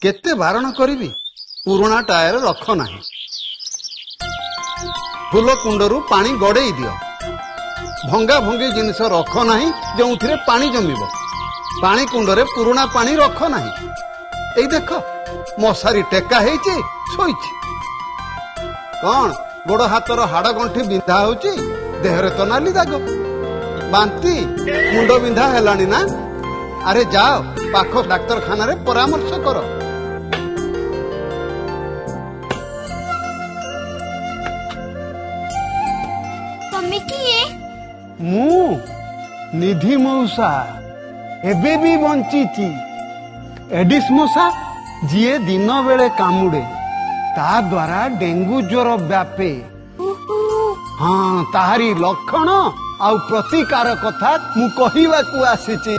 କେତେ ବାରଣ କରିବି, ପୁରୁଣା ଟାୟାର ରଖ ନାହିଁ, ଫୁଲ କୁଣ୍ଡରୁ ପାଣି ଗଡ଼େଇ ଦିଅ, ଭଙ୍ଗା ଭଙ୍ଗି ଜିନିଷ ରଖ ନାହିଁ ଯେଉଁଥିରେ ପାଣି ଜମିବ, ପାଣି କୁଣ୍ଡରେ ପୁରୁଣା ପାଣି ରଖ ନାହିଁ। ଏଇ ଦେଖ, ମଶାରୀ ଟେକା ହେଇଛି, ଶୋଇଛି। କଣ ଗୋଡ଼ ହାତର ହାଡ଼ ଗଣ୍ଠି ବିନ୍ଧା ହଉଛି? ଦେହରେ ତ ନାଲି ଦାଗ। ବାନ୍ତି, ମୁଣ୍ଡ ବିନ୍ଧା ହେଲାଣି ନା? ଆରେ ଯାଅ, ପାଖ ଡାକ୍ତରଖାନାରେ ପରାମର୍ଶ କର। ତମେ କିଏ? ମୁଁ ନିଧି ମଉସା, ଏବେ ବି ବଞ୍ଚିଛି। ଏଡିସ୍ ମଶା ଯିଏ ଦିନ ବେଳେ କାମୁଡେ, ତା ଦ୍ୱାରା ଡେଙ୍ଗୁ ଜ୍ୱର ବ୍ୟାପେ। ହଁ, ତାହାରି ଲକ୍ଷଣ ଆଉ ପ୍ରତିକାର କଥା ମୁଁ କହିବାକୁ ଆସିଛି।